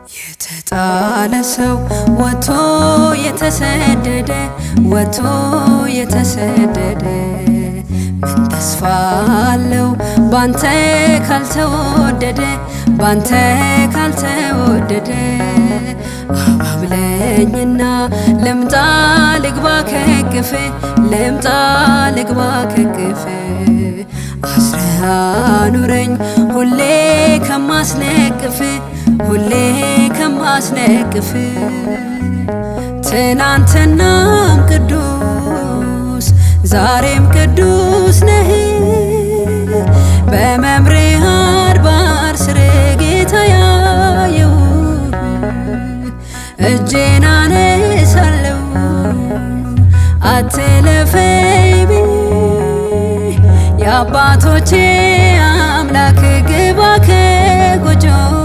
የተጣለ ሰው ወጥቶ የተሰደደ፣ ወጥቶ የተሰደደ፣ ምን ተስፋ አለው ባንተ ካልተወደደ፣ ባንተ ካልተወደደ? አባብለኝና ልምጣ ልግባ ከቅፍ፣ ልምጣ ልግባ ከቅፍ። አስረህ አኑረኝ ሁሌ ከማስነቅፍ፣ ሁሌ ከማስነቅፍ። ትናንትናም ቅዱስ ዛሬም ቅዱስ ነህ፣ በመምሬ አድባር ስር ጌታ ያየው። እጄን አነሳለሁ አትለፈኝ ብዬ፣ የአባቶቼ አምላክ ግባ ከጎጆዬ።